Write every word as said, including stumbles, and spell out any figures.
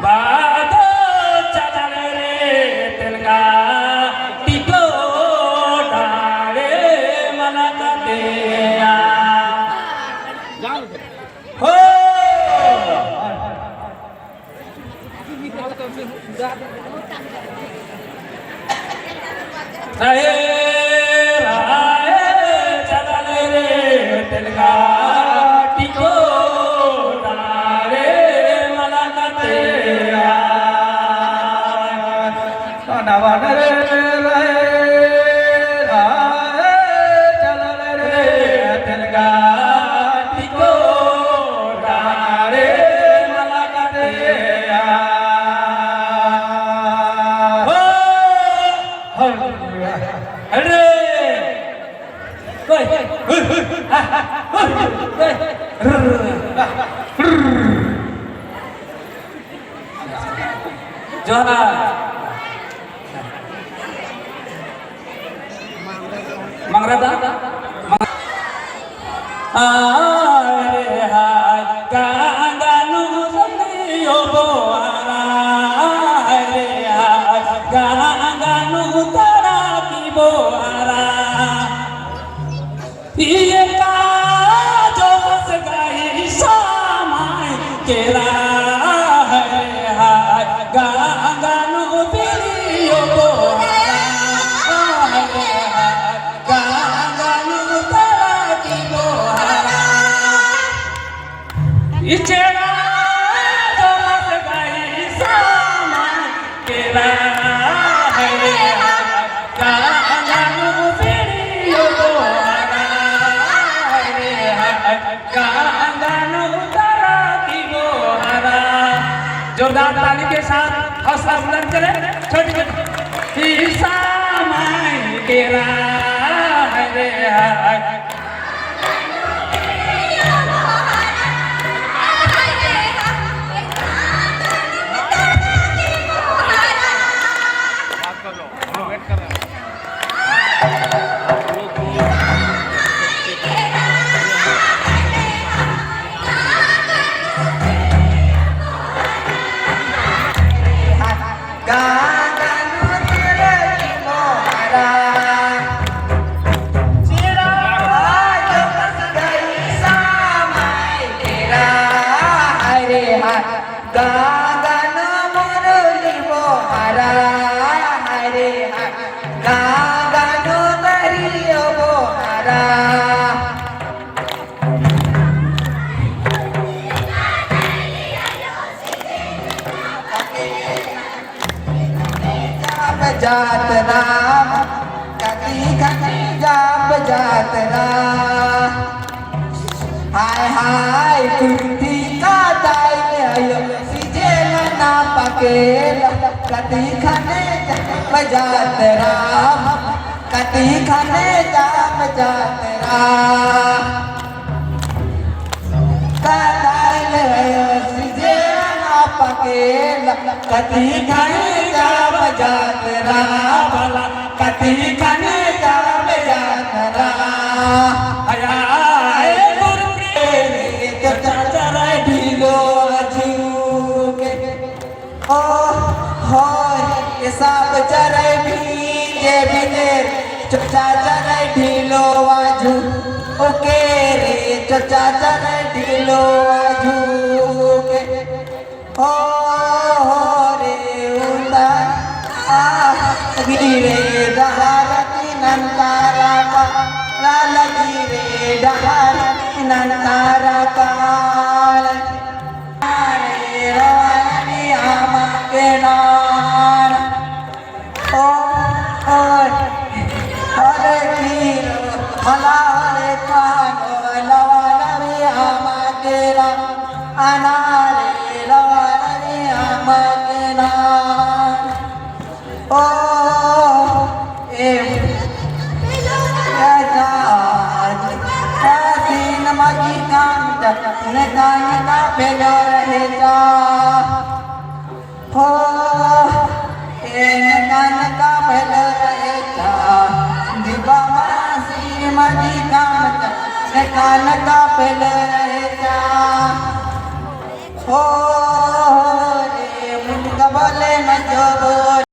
बादो चलल रे तेलंगा टिको डारे मलकतेया। हो। रहे रहे चलल रे तेलंगा टिको डारे मलकतेया। नवा रे रहे रहे चलल रे तेलंगा टिको डारे मलकतेया। हो। अरे। कोई। कोई। जोहार। मंगरा दा? हाय रे हाय, गंगा नू सलियो बोहारा। हाय रे हाय, गंगा नू तरा की बोहारा। ये का जोश गई समाय केरा। हाय रे हाय, गंगा नू सलियो बोहारा। हाय रे हाय, गंगा नू तरा की बोहारा। इचेरा जोरत गई समाय केरा। हाय रे हाय, गंगा नू सलियो बोहारा। हाय रे हाय, गंगा नू तरा की बोहारा। जोरदार ताली के साथ हौसला बुलंद करें। छोटी छोटी। ई समाय केरा। हाय रे हाय। गंगा नू मुरली बोहारा, हाय रे हाय। गंगा नू तरियो बोहारा। जाब जात राम, कती खने जाब जात राम। हाय हाय कुर्ती का ताई में आयो, सीजे ना पकेला, कती खने जाब जात राम, कती खने जाब जात राम। कदाल सिजेना पकेला, कती खने जाब जात राम, कती खने जाब जात राम। हाय हाय गुरु के रे, चचा चरई ढिलो आजु के। ओ, होय, के सब चरई भींजे भींजे, चचा चरई ढिलो आजु, ओ के रे, चचा चरई ढिलो आजु के। ओ, हो रे उता, आ, गिरे डहर तिनन तारा का, लाल गिरे डहर तिनन तारा का। ओ, ए, या जा, आज, कासिन मगी काम जा, ने कान का पेलो रहे जा। हो, एन कान का पेलो रहे जा, दिबा मासी मगी काम जा, ने कान का पेलो रहे जा। हो रे बोले न जो बोले।